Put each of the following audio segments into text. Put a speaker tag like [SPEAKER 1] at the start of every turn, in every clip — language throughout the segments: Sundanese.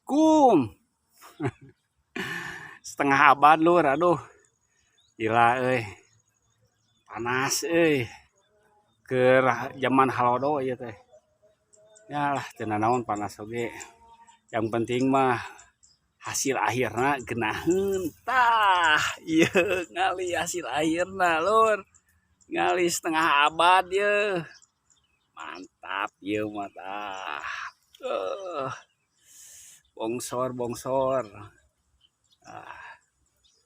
[SPEAKER 1] Assalamualaikum. Setengah abad, lur, aduh. Gila euy. Panas euy. Keur zaman halodo ieu teh. Ya lah, teu nanaon panas oge. Yang penting mah hasil akhirna geunaheun. Tah, ieu ngali hasil akhirna, lur. Ngali setengah abad ye. Mantap ieu mah, tah. Bongsor bongsor. Ah,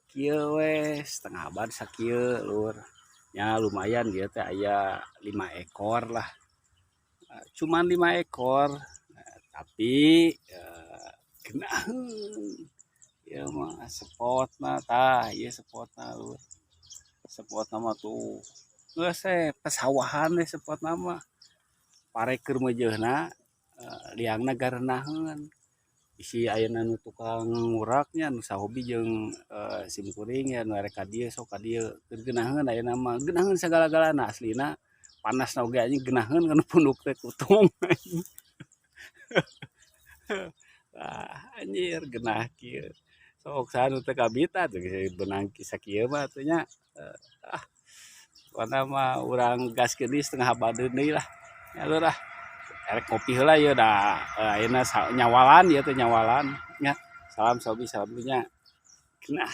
[SPEAKER 1] kieu we setengah abad sakieu, lur. Ya lumayan dia teh, aya 5 ekor lah. Cuman 5 ekor, tapi geunaheun. Ieu mah spotna, tah, ieu spotna, lur. Spotna mah tuh. Geus we pesawahan we spotna mah. Pare keur meujeuhna, liangna garenaheun. Bisi ayeuna nu tukang nguraknya nu sahobi jeung sim kuring ya, nu erek ka dieu sok ka dieu. Keur geunaheun ayeuna mah, geunaheun sagala-galana, aslina panasna oge anjing geunaheun kana punduk teh kutung. Ah, anjir, geunah kieu. Sok saha nu teu kabita tuh beunang sakieu mah atuh nya. Ah, pokona mah urang gaskeun deui setengah abadeun deui lah. Ya lur ah. Erek ngopi heula ieu da ayeuna nyawalan ieu teh, nyawalan nya. Salam sahobi, salam nya. Geunah.